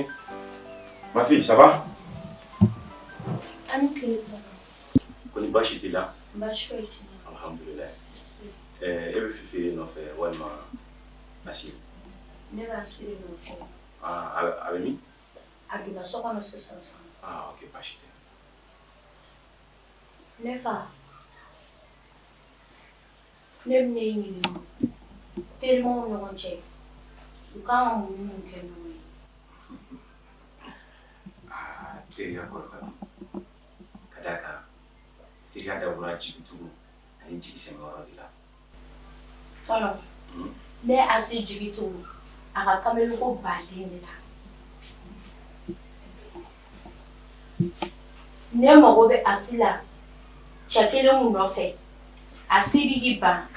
journée. Ma fille, ça va? A ni tile papa. Kɔni baasi t'i la? Baasi foyi tɛ n na. Alhamdulilayi. Ɛɛ e bɛ Fifi de nɔfɛ walima Asi? Ne bɛ Asi de nɔfɛ. Ah, a bɛ min? A donna so kɔnɔ sisan sisan. Ah, ok, baasi tɛ. Ne fa, ne bɛna e ɲininka terimaw ni ɲɔgɔn cɛ u kan ka mun ni mun kɛ ɲɔgɔn ye? Aa, teriya kɔrɔ ka bon ka d'a kan teriya dabɔra jigitugu ani jigi sɛmɛyɔrɔ de la. Tɔnɔ, ne Asi jigi tugu a ka kamelenko baden de la. Ne mago bɛ Asi la cɛ kelen mun nɔfɛ Asi bɛ k'i ban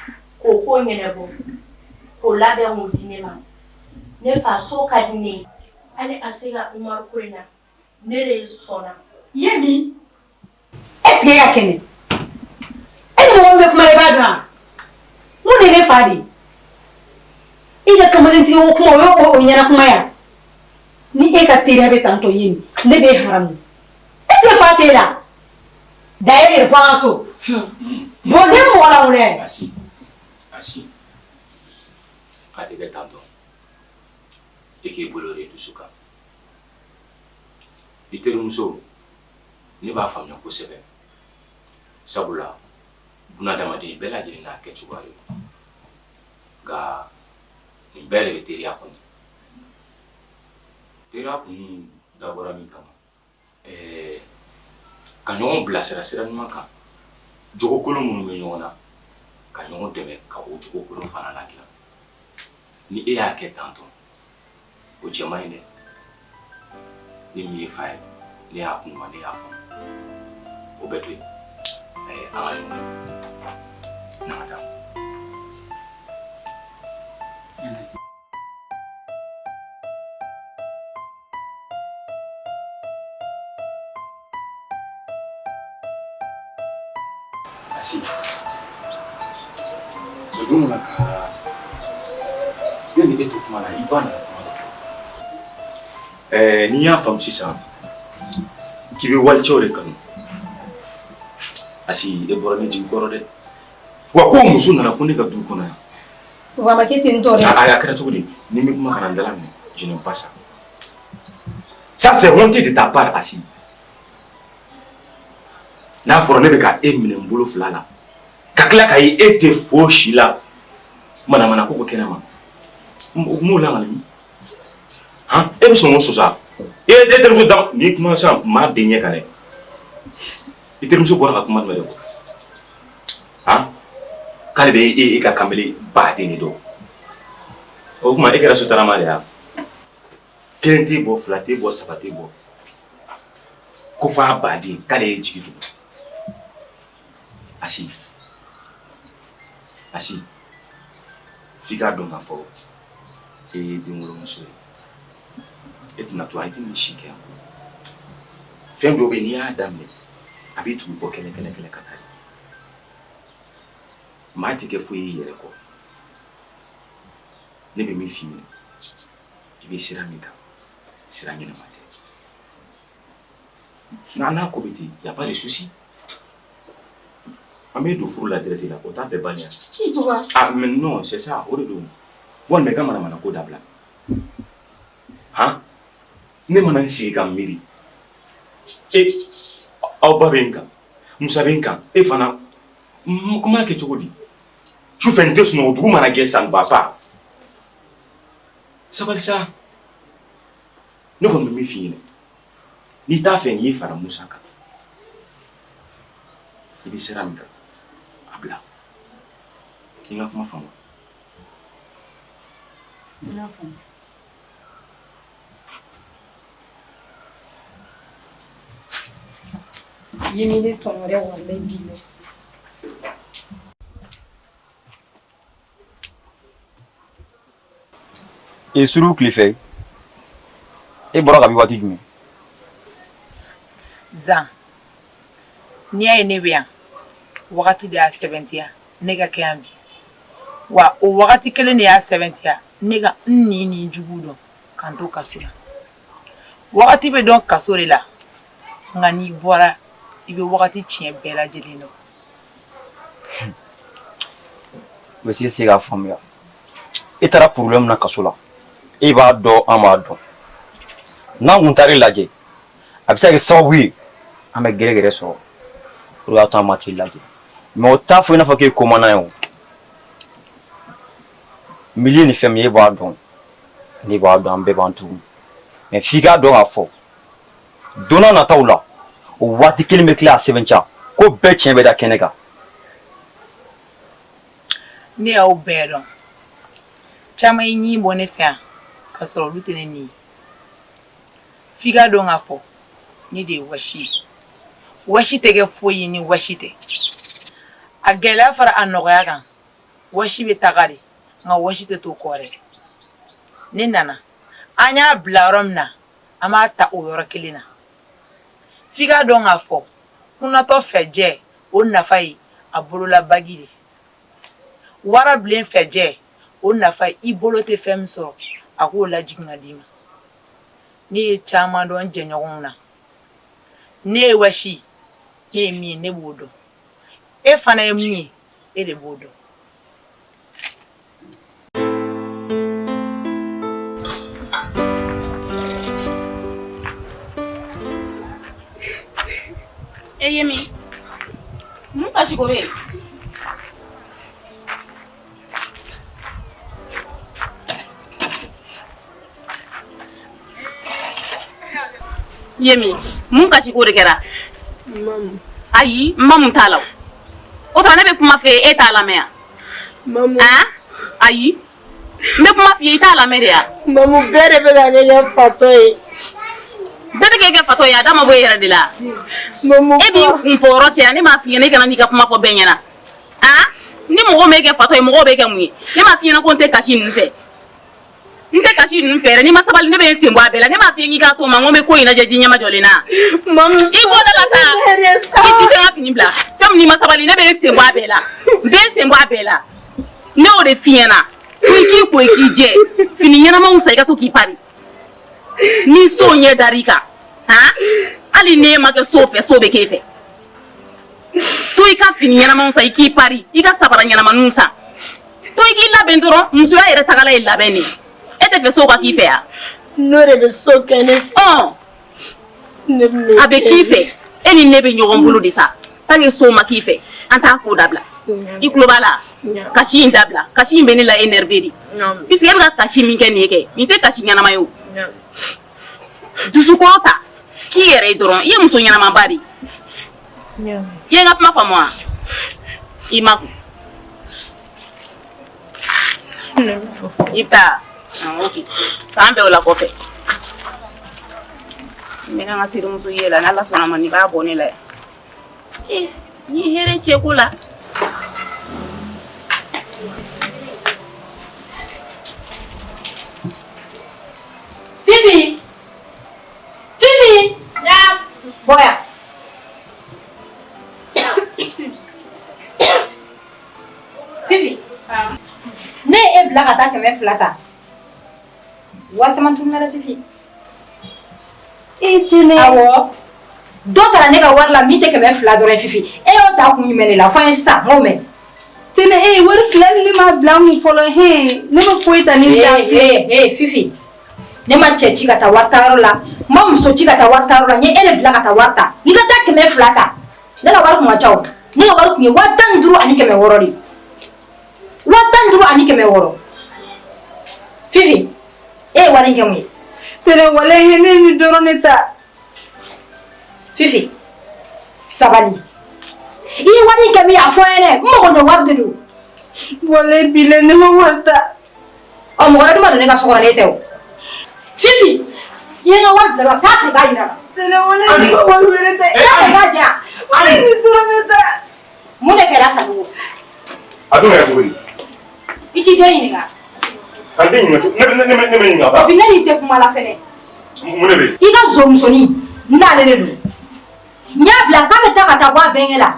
k'o ko ɲɛnabɔ k'o labɛn k'o di ne ma. Ne fa so ka di ne ye. Hali Asi ka Umaru ko in na ne de sɔnna. Ye min? Est ce que e ka kɛnɛ? E ni mɔgɔ min bɛ kuma la i b'a dɔn wa? N ko nin ye ne fa de ye. I ka kamalentigɛ ko kuma o y'o o ɲɛna kuma ye wa? Ni e ka teriya bɛ tantɔ ye nin ne b'e haramu. Est ce que fa t'e la? Da e yɛrɛ bɔ an ka so. Bon ne mɔgɔ lankolon ye. Asi, Asi, a tɛ kɛ tantɔ. E k'i bolo de dusu kan. I terimuso ne b'a faamuya kosɛbɛ sabula bunadamaden bɛɛ lajɛlen n'a kɛcogoya de don nka nin bɛɛ de bɛ teriya kɔnɔ teriya kun dabɔra min kama ɛɛ ka ɲɔgɔn bilasira sira ɲuman kan jogokolon minnu bɛ ɲɔgɔn na ka ɲɔgɔn dɛmɛ ka o jogokolon fana ladilan ni e y'a kɛ tantɔ o cɛ man ɲi dɛ ne min ye fa ye ne y'a kuma ne y'a faamu o bɛɛ to yen an ka ɲɔgɔn ye n'an ka taa. Asi o don na ka ne ni e to kuma la i ba nana kuma dɔ fɔ ɛɛ n'i y'a faamu sisan k'i bɛ walicɛw de kanu Asi e bɔra ne jigi kɔrɔ dɛ wa ko muso nana fo ne ka du kɔnɔ yan Wa ma kɛ ten tɔ dɛ. A kɛra cogo di ni n bɛ kuma kana n dala minɛ je n'aime pas ça. Ça c'est honteux de ta part Asi. N'a fɔra ne bɛ ka e minɛ n bolo fila la ka tila ka ye e tɛ fosi la manamana ko ko kɛnɛ ma n m'o lakali han e bɛ sɔn k'o sɔsɔ e e terimuso da n'i kuma sisan maa den ɲɛ kan dɛ i terimuso bɔra ka kuma jumɛn de fɔ han k'ale bɛ e e ka kamalen baden de dɔn o tuma e kɛra sotarama de ye wa kelen tɛ bɔ fila tɛ bɔ saba tɛ bɔ ko f'a baden k'ale ye jigi tugu Asi Asi f'i k'a dɔn k'a fɔ e ye denwolomuso ye e tɛna to a i tɛna i si kɛ yan fɛn dɔ bɛ yen n'i y'a daminɛ a b'i tugu kɔ kɛlɛ kɛlɛ kɛlɛ ka taa maa tɛ kɛ foyi y'i yɛrɛ kɔ ne bɛ min f'i ɲɛna i bɛ sira min kan sira ɲɛnama tɛ nka n'a ko bɛ ten y a pas de souci an bɛ don furu la direct la o t'a bɛɛ bannen ye ah mais non c'est ça o de don walima i ka manamana ko dabila han ne mana n sigi ka miiri e aw ba bɛ n kan Musa bɛ n kan e fana kuma kɛ cogo di sufɛ n tɛ sunɔgɔ dugu mana jɛ ça ne va pas sabali sa ne kɔni bɛ min f'i ɲɛna n'i t'a fɛ n k'i fara Musa kan i bɛ sira min kan a bila i n ka kuma faamu. N y'a faamu. I ye ne tɔɲɔ dɛ walayi bilayi. E suru tile fɛ e bɔra kabi waati jumɛn Zan n'i y'a ye ne bɛ yan wagati de y'a sɛbɛntiya ne ka kɛ yan bi wa o wagati kelen de y'a sɛbɛntiya ne ka n ni ni jugu dɔn ka n to kaso la. Wagati bɛ dɔn kaso de la, nka n'i bɔra i bɛ wagati tiɲɛ bɛɛ lajɛlen dɔn. N bɛ se k'a faamuya. E taara problème na kaso la, e b'a dɔn, an b'a dɔn. N'an kun taara e lajɛ, a bɛ se ka kɛ sababu ye an bɛ gɛrɛgɛrɛ sɔrɔ. O de y'a to an ma t'i lajɛ. Mais o t'a fɔ i n'a fɔ k'e ko man d'an ye o. Milieu ni fɛn min e b'a dɔn, ne b'a dɔn, an bɛɛ b'an tugu. Mais f'i k'a dɔn k'a fɔ don n'a nataw la, o waati kelen bɛ tila a sɛbɛntiya ko bɛɛ tiɲɛ bɛ da kɛnɛ kan. Ne y'aw bɛɛ dɔn. Caman ye ɲin bɔ ne fɛ yan ka sɔrɔ olu tɛ ne ni ye. F'i k'a dɔn k'a fɔ ne de ye wɔsi ye. Wɔsi tɛ kɛ foyi ye ni wɔsi tɛ. A gɛlɛya fara a nɔgɔya kan, wɔsi bɛ taga de, nka wɔsi tɛ to kɔ dɛ. Ne nana, an y'a bila yɔrɔ min na, an b'a ta o yɔrɔ kelen na. F'i k'a dɔn k'a fɔ kunnatɔ fɛjɛ, o nafa ye a bolola bagi de. Warabilen fɛjɛ, o nafa ye i bolo tɛ fɛn min sɔrɔ, a k'o lajigin ka d'i ma. Ne ye caman dɔn n jɛɲɔgɔnw na. Ne ye wɔsi, ne ye min ye, ne b'o dɔn. E fana ye min ye, e de b'o dɔn. E ye min mun kasi ko bɛ yen? Yemi mun kasi ko de kɛra? Ayi, mamu t'a la. O tuma ne bɛ kuma fɛ e t'a lamɛn yan? Mamu. Ayi, n bɛ kuma f'i ye i t'a lamɛn de ya? Mamu, bɛɛ de bɛ ka ne kɛ fatɔ ye. Bɛɛ bɛ k'e kɛ fatɔ ye, a da ma bɔ e yɛrɛ de la. Mamu. E b'i kun fɔ yɔrɔ cɛ yan, ne m'a f'i ɲɛna i kana n'i ka kuma fɔ bɛɛ ɲɛna. Ni mɔgɔ m'e kɛ fatɔ ye, mɔgɔw b'e kɛ mun ye? Ne m'a f'i ɲɛna ko n tɛ kasi ninnu fɛ. N tɛ kasi ninnu fɛ yɛrɛ, n'i ma sabali ne bɛ n sen bɔ a bɛɛ la. Ne m'a f'i ye k'i k'a to n ma, n ko n bɛ ko in lajɛ ji ɲɛmajɔlen na. Mamu, i bɔ da la sa. I tɛ n ka fini bila. Fɛn min n'i ma sabali ne bɛ n sen bɔ a bɛɛ la. N bɛ n sen bɔ a bɛɛ la. Ne y'o de f'i ɲɛna. Ko i k'i ko i k'i jɛ. Fini ɲɛnamaw san i ka to k'i pari. Ni so ɲɛ dar'i kan, han? Hali n'e ma kɛ so fɛ, so bɛ k'e fɛ. To i ka fini ɲɛnamaw san i k'i pari, i ka sabara ɲɛnamaninw san. To i k'i labɛn dɔrɔn, musoya yɛrɛ tagala ye labɛn de ye. E tɛ fɛ so ka k'i fɛ ya? N'o de bɛ so kɛ ne fɛ. Ɔn. Ne bɛn'o A bɛ k'i fɛ. E ni ne bɛ ɲɔgɔn bolo de sa. Tant que so ma k'i fɛ, an t'a ko dabila. I tulo b'a la? Kasi in dabila. Kasi in bɛ ne la énervé de. Puisque e bɛ ka kasi min kɛ nin ye kɛ, nin tɛ kasi ɲɛnama ye o. Dusukɔrɔ ta k'i yɛrɛ ye dɔrɔn, i ye muso ɲɛnamaba de ye. I ye n ka kuma faamu wa? I ma kun. I bɛ taa? Ok. K'an bɛn o la kɔfɛ. N bɛ n ka terimuso ye la, n'Ala sɔnna ma nin b'a bɔ ne la yan. Ee, n ye hɛrɛ cɛ ko la. Fifi! Fifi! Naam! Bɔ yan. Fifi, ne ye e bila ka taa 200 ta. Wari caman tununna dɛ Fifi. E tɛnɛ. Awɔ. Dɔ taara ne ka wari la min tɛ 200 dɔrɔn ye Fifi. E y'o ta kun jumɛn de la? Fɔ n ye sisan, n k'o mɛn. Tɛnɛ e wari fila ni ne m'a bila n kun fɔlɔ he ne ma foyi ta ni ta filɛ. Ee Fifi, ne ma cɛ ci ka taa wari ta yɔrɔ la, n ma muso ci ka taa wari ta yɔrɔ la, n ye e de bila ka taa wari ta. I ka taa 200 ta. Ne ka wari kun ka ca o. Ne ka wari kun ye 15,600 de ye. 15,600. Fifi, e ye wari in kɛ mun ye? Tɛnɛ walahi ne ye nin dɔrɔn de ta. Fifi, sabali. I ye wari in kɛ min ye a fɔ n ye dɛ, n mago ɲɛ wari de don. Walahi bilahi ne ma wari ta. Ɔ mɔgɔ wɛrɛ dun ma don ne ka so kɔnɔ n'e tɛ o. Fifi, i ye n ka wari bila yɔrɔ taa ta i k'a jira n na. Tɛnɛ walahi ne ma wari wɛrɛ ta. Taa ta i k'a di yan. Walahi nin dɔrɔn de ta. Mun de kɛra Sanogo? A dun kɛra cogo di? I t'i den ɲininka. Ka n den ɲininka cogo ne ne ne bɛ ɲininka ba. Et puis ne n'i tɛ kuma la fɛnɛ. Mun de bɛ yen? I ka nsomusonin n'ale de don. N y'a bila k'a bɛ taa ka taa bɔ a bɛnkɛ la.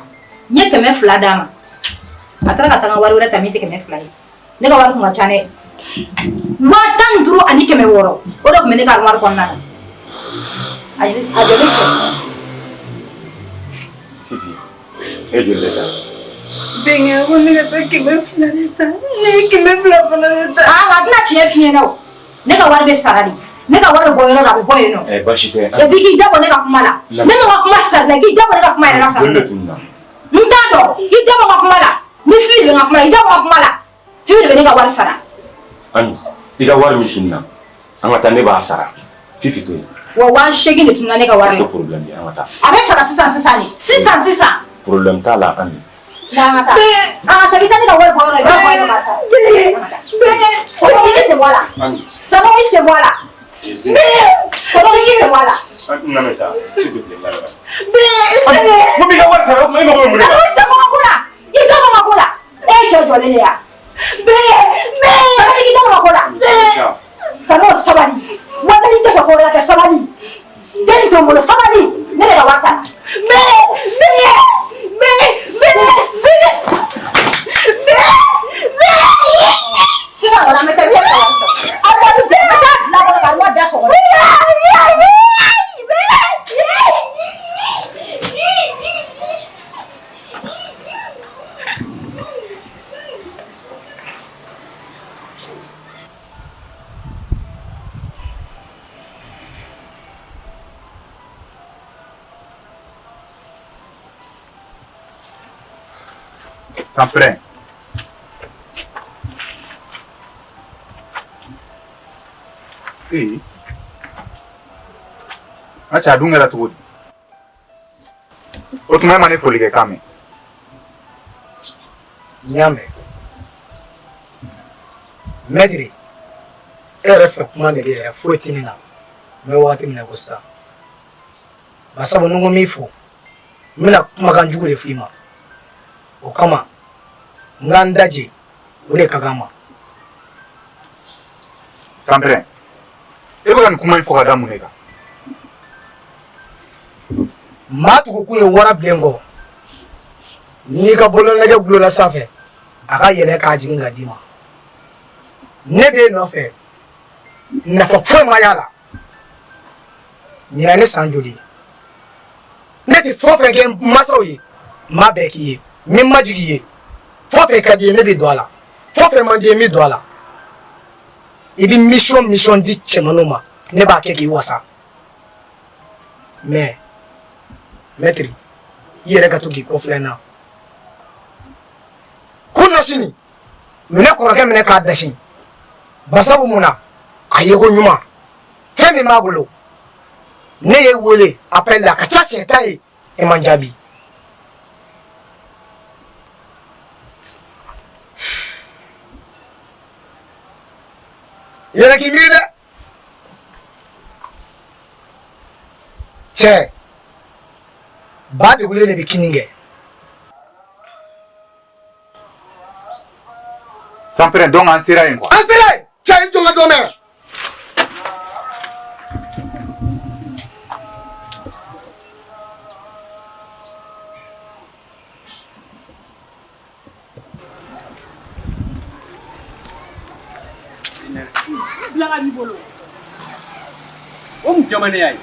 N ye 200 d'a ma. A taara ka taa n ka wari wɛrɛ ta min tɛ 200 ye. Ne ka wari kun ka ca dɛ. 15,600 o de tun bɛ ne ka armoire kɔnɔna na. A jɔlen filɛ. Fifi, e joli de ta? Bɛnkɛ ko ne ka taa 200 de ta. Ne ye 200 fana de ta. Aa, a tɛna tiɲɛ f'i ɲɛna o. Ne ka wari bɛ sara de. Ne ka wari bɛ bɔ yɔrɔ la, a bɛ bɔ yen nɔ. Ɛ baasi tɛ. Et puis k'i da bɔ ne ka kuma la. Ne ma n ka kuma sara la, k'i da bɔ ne ka kuma yɛrɛ la sa. Joli de tununna? N t'a dɔn. I da bɔ n ka kuma la. Ni Fifi de bɛ n ka kuma la, i da bɔ n ka kuma la. Fifi de bɛ ne ka wari sara. Ami, i ka wari min tununna, an ka taa ne b'a sara. Fifi to yen. Wa 8000 de tununna ne ka wari la. O tɛ problème ye, an ka taa. A bɛ sara sisan sisan de. Sisan sisan. Problème t'a la Ami. An ka taa. An ka taa, i bɛ taa ne ka wari bɔ yɔrɔ la, i b'a bɔ yen nɔ k'a sara. Sanu i sen bɔ a la. Sanu i sen bɔ a la. Sanu i sen bɔ a la. Non mais ça, s'il te plaît, là, là. Ko b'i ka wari sara, o tuma e mago bɛ mun de la? Sanu i sen bɔ n ka ko la. I da bɔ n ka ko la. E ye cɛ jɔlen de ye wa? Sanu i da bɔ n ka ko la. Sanu sabali. Walahi n tɛ fɛ ko wɛrɛ ka kɛ, sabali. Den in to n bolo, sabali. Ne de ka wari ta. Sisan kɔni an bɛ taa i bɛ taa wari sara. A wari bɛɛ n bɛ taa bila kɔnɔ ka wari da sɔgɔ. Sanpɛrɛn. Ee. N ka cɛ a dun kɛra cogo di? O tuma e ma ne foli kɛ kan mɛn. N y'a mɛn. Mɛtiri, e yɛrɛ fɛ kuma nege yɛrɛ foyi tɛ ne na. N bɛ waati min na ko sisan. Basabu ni n ko n b'i fo, n bɛna kumakan jugu de f'i ma. O kama, n ka n daje, o de ka kan n ma. Sanpɛrɛn, e bɛ ka nin kuma in fɔ ka da mun de kan? Maa tugukun ye wara bilen kɔ. N'i ka bolonɛgɛ gulonna sanfɛ, a ka yɛlɛ k'a jigin ka d'i ma. Ne b'e nɔfɛ, nafa foyi ma y'a la. Ɲinan ne san joli ye? Ne tɛ fɛn o fɛn kɛ n masaw ye, n b'a bɛɛ k'i ye. N bɛ majigin i ye. Fɛn o fɛn ka di i ye, ne bɛ don a la. Fɛn o fɛn man di i ye, n bɛ don a la. I bɛ mission mission di cɛmanninw ma, ne b'a kɛ k'i wasa. Mais mɛtiri, i yɛrɛ ka to k'i kɔfilɛ n na. Kunasini, u ye ne kɔrɔkɛ minɛ k'a dasi. Basabu mun na? A yeko ɲuman. Fɛn min b'a bolo, ne y'e wele appel la ka ca siɲɛ 10 ye, e ma n jaabi. I yɛrɛ k'i miiri dɛ. Cɛ, ba degulen de bɛ kini kɛ. Sanpɛrɛn donc an sera yen quoi. An sera yen. Cɛ, i jɔ n ka dɔ mɛn. Bila b'i bolo. O mun jamanenya ye?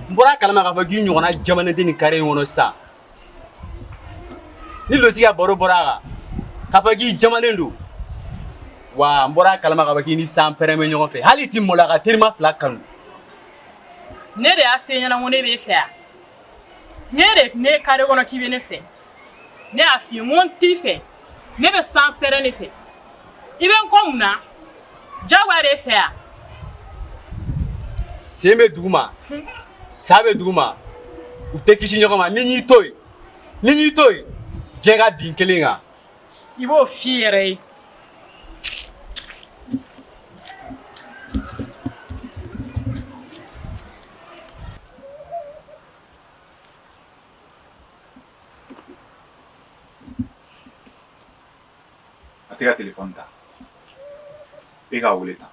N bɔra a kalama k'a fɔ k'i ɲɔgɔnna jamana tɛ nin carré in kɔnɔ sisan. Ni Losi ka baro bɔra a kan k'a fɔ k'i jamanen don, wa n bɔra a kalama k'a fɔ k'i ni sanpɛrɛn bɛ ɲɔgɔn fɛ, hali i t'i maloya ka terima fila kanu. Ne de y'a f'e ɲɛna ko ne b'e fɛ yan. Ne de ne carré kɔnɔ k'i bɛ ne fɛ. Ne y'a f'i ye n ko n t'i fɛ. Ne bɛ sanpɛrɛn de fɛ. I bɛ n kɔ mun na? Jagoya de fɛ yan. Sen bɛ dugu ma, sa bɛ dugu ma, u tɛ kisi ɲɔgɔn ma. Ni n y'i to yen, ni n y'i to yen, diɲɛ ka bin kelen kan. I b'o f'i yɛrɛ ye. A tɛ ka telefɔni ta. E k'a wele tan.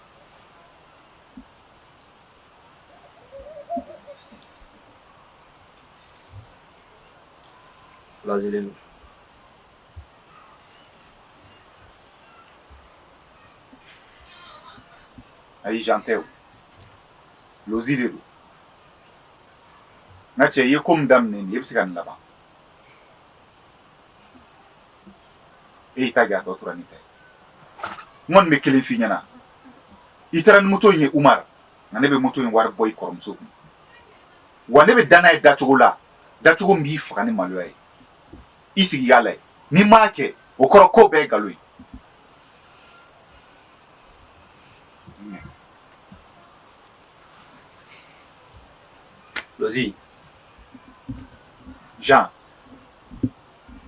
Lazilen don. Ayi Jean tɛ o. Lozi de don. N ka cɛ, i ye ko min daminɛ nin ye, e bɛ se ka nin laban. E y'i ta kɛ, a tɔ tora ne ta ye. N kɔni bɛ kelen f'i ɲɛna. I taara ni moto in ye Umar, nka ne bɛ moto in wari bɔ i kɔrɔmuso kun. Wa ne bɛ da n'a ye dacogo la, dacogo min b'i faga ni maloya ye. I sigi k'a lajɛ. N'i m'a kɛ, o kɔrɔ ko bɛɛ ye nkalon ye. Lozi. Jean,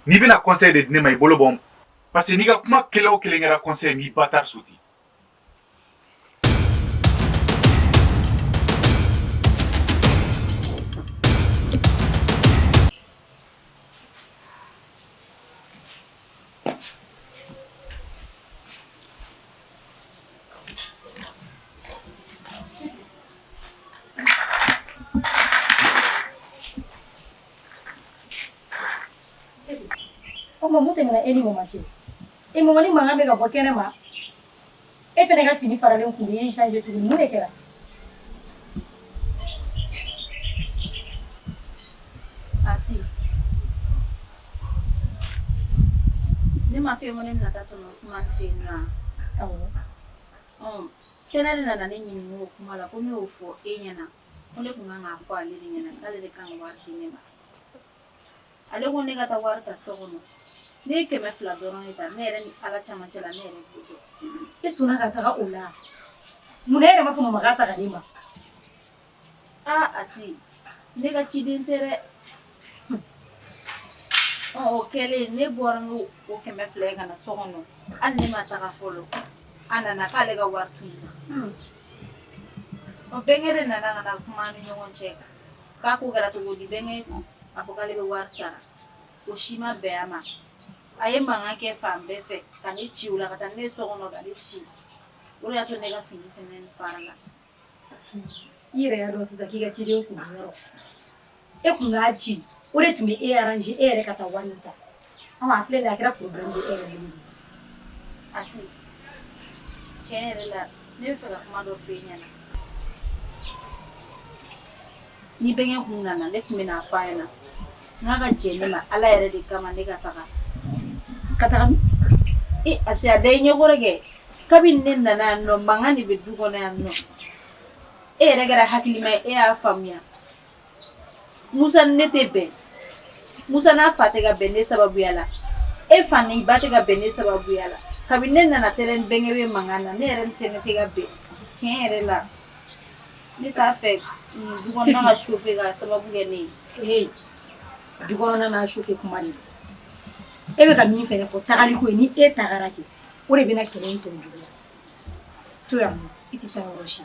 n'i bɛna conseil de di ne ma i bolo bɔ parce que n'i ka kuma kelen o kelen kɛra conseil n b'i bâtard sauter. O ma mun tɛmɛna e ni mama cɛ e mama ni mankan bɛ ka bɔ kɛnɛ ma e fana ka fini faralen kun i y'i changer tuguni mun de kɛra Asi ne m'a f'i ye ko ne bɛna taa tonton Usumani fɛ yen nɔ wa? Awɔ. Ɔ Tɛnɛ de nana ne ɲininka o kuma la ko ne y'o fɔ e ɲɛna ko ne tun kan k'a fɔ ale de ɲɛna k'ale de kan ka wari di ne ma. Ale ko ne ka taa wari ta so kɔnɔ ne ye 200 dɔrɔn de ta ne yɛrɛ ni Ala camancɛ la ne yɛrɛ b'o dɔn. E sɔnna ka taga o la munna e yɛrɛ m'a fɔ mama k'a ta ka d'i ma? Aa Asi ne ka ciden tɛ dɛ. Ɔ o kɛlen ne bɔra n'o o 200 ye ka na so kɔnɔ hali ne ma taga fɔlɔ a nana k'ale ka wari tununna. Ɔ bɛnkɛ de nana ka na kuma an ni ɲɔgɔn cɛ k'a ko kɛra cogo di bɛnkɛ a fɔ k'ale bɛ wari sara o si ma bɛn a ma a ye mankan kɛ fan bɛɛ fɛ ka ne ci o la ka taa ne so kɔnɔ ka ne ci o de y'a to ne ka fini fɛnɛ farala. I yɛrɛ y'a dɔn sisan k'i ka ciden kun bɛ yɔrɔ e kun k'a ci o de tun bɛ e arranger e yɛrɛ ka taa wari in ta a filɛ nin ye a kɛra problème ye e yɛrɛ bolo. Asi tiɲɛ yɛrɛ la ne bɛ fɛ ka kuma dɔ f'e ɲɛna. Ni bɛnkɛ kun nana ne tun bɛn'a fɔ a ɲɛna n k'a ka jɛn ne ma Ala yɛrɛ de kama ne ka taga. Ka taga min? E Asi a da i ɲɛkɔrɔ kɛ kabini ne nana yan nɔ mankan de bɛ du kɔnɔ yan nɔ e yɛrɛ kɛra hakilima ye e y'a faamuya Musa ni ne tɛ bɛn Musa n'a fa tɛ ka bɛn ne sababuya la e fa ni ba tɛ ka bɛn ne sababuya la kabini ne nana Tɛnɛ ni bɛnkɛ bɛ mankan na ne yɛrɛ ni Tɛnɛ tɛ ka bɛn tiɲɛ yɛrɛ la ne t'a fɛ du kɔnɔna ka chauffer ka sababu kɛ ne ye. Ee du kɔnɔna n'a chauffer kuma de don e bɛ ka min fɛnɛ fɔ tagali ko ye ni e tagara kɛ o de bɛna kɛlɛ in tɔ juguya to yan nɔ i tɛ taa yɔrɔ si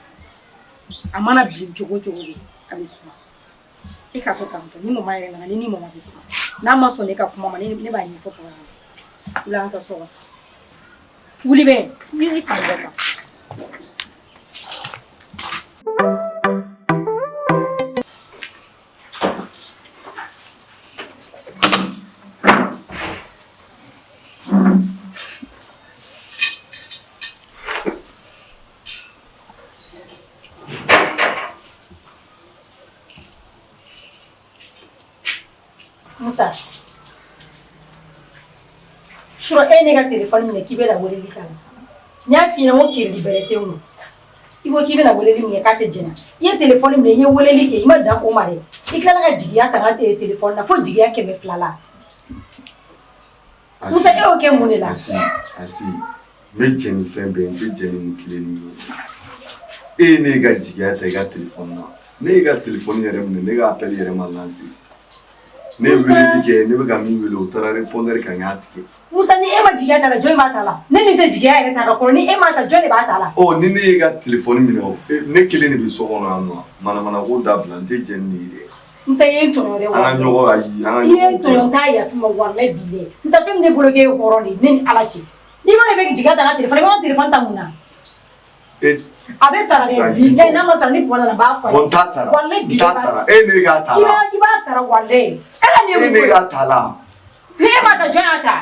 a mana bilen cogo o cogo de a bɛ suma e k'a to tan tɔ ni mama yɛrɛ nana ne ni mama bɛ kuma n'a ma sɔn ne ka kuma ma ne b'a ɲɛfɔ papa ɲɛna wuli an ka so kɔnɔ wuli bɛ i fa bɛ kan. Musa surɔ e ne ka téléphone minɛ k'i bɛna weleli k'a la n y'a f'i ɲɛna ko crédit bɛrɛ tɛ n kun i ko k'i bɛna weleli min kɛ k'a tɛ jɛn i ye téléphone minɛ i ye weleli kɛ i ma dan o ma dɛ i tilala ka jigiya ta n ka téléphone na fo jigiya 200 la Musa e y'o kɛ mun de la Asi Asi n bɛ jɛn ni fɛn bɛɛ ye n tɛ jɛn ni nin tilenni ye e ye ne ka jigiya ta i ka téléphone na ne y'i ka téléphone yɛrɛ minɛ ne ka appel yɛrɛ ma lancer ne ye weleli kɛ ne bɛ ka min wele o taara répondeur kan n y'a tigɛ Musa ni e ma jigiya ta la jɔn b'a ta la ne min tɛ jigiya yɛrɛ ta ka kɔrɔ ni e m'a ta jɔn de b'a ta la ɔ ni ne y'i ka téléphone minɛ o ne kelen de bɛ so kɔnɔ yan nɔ manamana ko dabila n tɛ jɛn ni nin ye dɛ Musa i ye n tɔɲɔ dɛ an ka ɲɔgɔn ayi an ka i ye n ɲɔgɔn tɔɲɔ n t'a yafa i ma walayi bilayi Musa fɛn min ne bolo k'e ye hɔrɔn de ye ne ni Ala cɛ n'i b'a dɔn i bɛ jigiya ta n ka téléphone i bɛ n ka téléphone ta mun na a bɛ sara dɛ bilayi n'a ma sara ni papa nana n b'a fɔ a ye Bon n t'a sara walayi n bilayi t'a sara e ne k'a ta la i b'a sara walayi e ka nin ye e mun ne ko ye k'a ta la ni e m'a ta jɔn y'a ta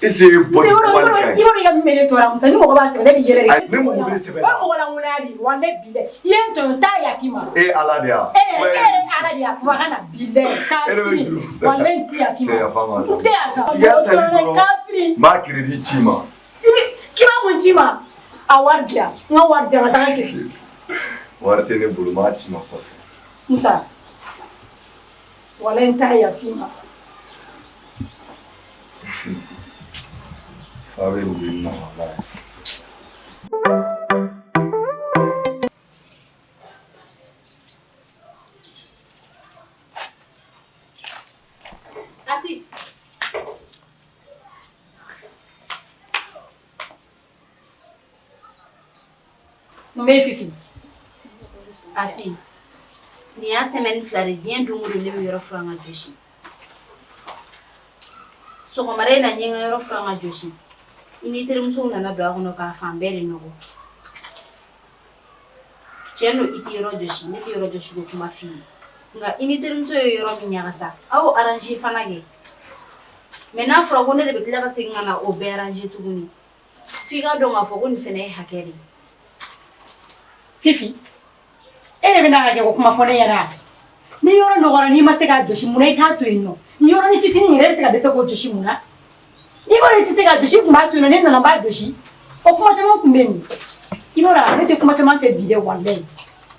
est ce que bɔ Musa i b'a dɔn i b'a dɔn i ka min bɛ ne tɔɔrɔ Musa ni mɔgɔ b'a sɛbɛ ne b'i yɛlɛ de Ayi, ne mago bɛ sɛbɛ la. O ye mɔgɔ lankolonya de ye walayi bilayi i ye n tɔɲɔ n t'a yafa i ma e Ala de ya e yɛrɛ e yɛrɛ Ala de ye, papa ka na bilahi E de bɛ kafiri juru sara. Walahi n ti yafa i Cɛ yafa n ma ma. sa. N tɛ yafa. K'i ka tali dɔrɔn. Kafiri. N b'a crédit ci i ma. I bɛ k'i b'a mun ci n ma? A wari di yan. N ka wari di yan n ka taa n ka crédit. Wari tɛ ne bolo, n b'a ci i ma kɔfɛ. Musa, walahi n t'a yafa i ma. Fa bɛ nin den na walahi. Asi. Mun bɛ Fifi? Asi. Nin y'a semaine 2 de diɲɛ don o don ne bɛ yɔrɔ furan ka jɔsi. Sɔgɔmada in na n ye n ka yɔrɔ furan ka jɔsi. I n'i terimusow nana don a kɔnɔ k'a fan bɛɛ de nɔgɔ. Tiɲɛ don i tɛ yɔrɔ jɔsi, ne tɛ yɔrɔ jɔsi ko kuma f'i ye. Nka i n'i terimuso ye yɔrɔ min ɲagasa, aw y'o arranger fana kɛ. Mais n'a fɔra ko ne de bɛ tila ka segin ka na o bɛɛ arranger tuguni. F'i k'a dɔn k'a fɔ ko nin fana ye hakɛ de ye. Fifi, e de bɛna hakɛ ko kuma fɔ ne ɲɛna. Ni yɔrɔ nɔgɔra n'i ma se k'a jɔsi mun na i t'a to yen nɔ? Ni yɔrɔnin fitinin yɛrɛ e bɛ se ka dɛsɛ k'o jɔsi mun na? N'i b'a dɔn i tɛ se k'a jɔsi i tun b'a to yen nɔ ne nana n b'a jɔsi. O kuma caman tun bɛ yen. I b'a dɔn ne tɛ kuma caman fɛ bi dɛ walayi.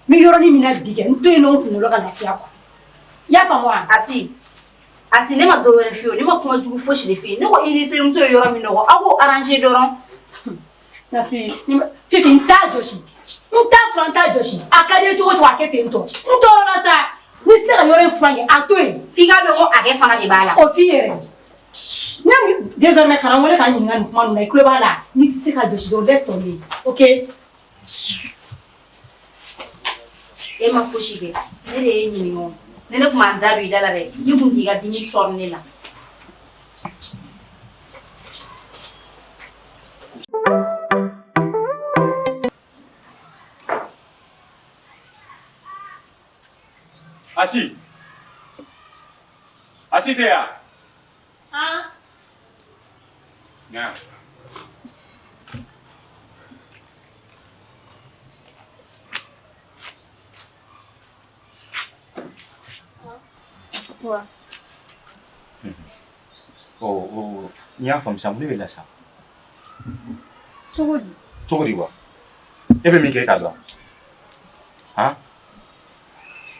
N bɛ yɔrɔnin min na bi kɛ n to yen nɔ n kunkolo ka lafiya quoi. I y'a faamu wa? Asi, Asi ne ma dɔ wɛrɛ f'i ye o, ne ma kuma jugu fosi de f'i ye. Ne ko i n'i terimuso ye yɔrɔ min nɔgɔ, aw k'o arranger dɔrɔn. Merci. Fifi n t'a jɔsi. N t'a furan n t'a jɔsi. A ka di i ye cogo o cogo a kɛ ten tɔ. N tɔɔrɔla sa. N'i tɛ se ka yɔrɔ in furan kɛ a to yen. F'i k'a dɔn ko hakɛ fana de b'a la. O f'i yɛrɛ. Ne désormais kana n wele ka n ɲininka nin kuma ninnu na i tulo b'a la. N'i tɛ se k'a jɔsi dɔrɔn laisse tomber. Ok? E ma fosi kɛ. Ne de y'e ɲininka o. Ni ne tun ma n da don i da la dɛ, i tun t'i ka dimi sɔri ne la. Asi. Asi tɛ yan? Han? Na yan. Wa. Ɔ o n y'a faamu sa, mun de bɛ la sa? Cogo di? Cogo di wa? E bɛ min kɛ e t'a dɔn wa? Han?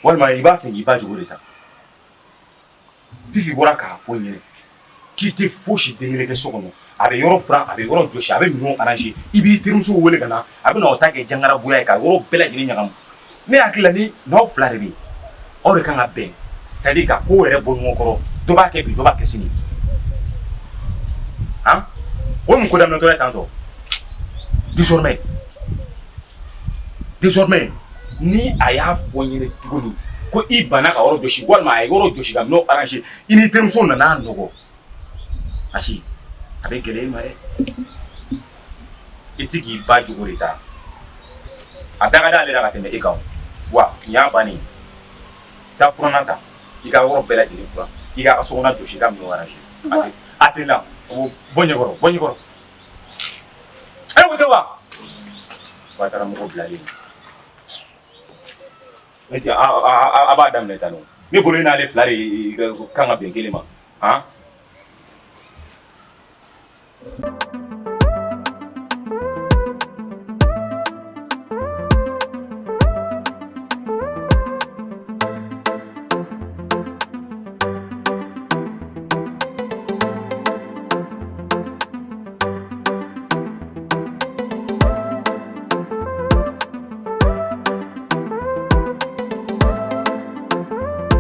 Walima i b'a fɛ k'i ba jogo de ta? Fifi bɔra k'a fɔ n ɲɛna k'i tɛ fosi den kelen kɛ so kɔnɔ. A bɛ yɔrɔ furan, a bɛ yɔrɔ jɔsi, a bɛ minɛnw arranger. I b'i terimuso wele ka na, a bɛ na o ta kɛ jangaraboya ye ka yɔrɔ bɛɛ lajɛlen ɲagamu. Ne hakili la ni n'aw fila de bɛ yen, aw de kan ka bɛn. C'est à dire ka ko yɛrɛ bɔ ɲɔgɔn kɔrɔ. Dɔ b'a kɛ bi, dɔ b'a kɛ sini. Han? O ye mun ko daminɛtɔ ye tantɔ? Désormais, désormais ni a y'a fɔ n ɲɛna tuguni ko i banna ka yɔrɔ jɔsi walima a ye yɔrɔ jɔsi ka minɛnw arranger, i n'i terimuso nana nɔgɔ. Asi, a bɛ gɛlɛya i ma dɛ. I ti k'i ba jogo de ta. A da ka d'ale la ka tɛmɛ e kan. Wa nin y'a bannen ye. Taa furannan ta, i ka yɔrɔ bɛɛ lajɛlen furan, i k'a ka sokɔnɔna jɔsi, i ka minɛnw arranger. A tɛ la, bɔ ɲɛkɔrɔ, bɔ ɲɛkɔrɔ. E ko tɛ wa? Ba taara mɔgɔ bilalen. Ne tɛ a b'a daminɛ tan nɔ. Ne bolo e n'ale fila de kan ka bɛn kelen ma. Han?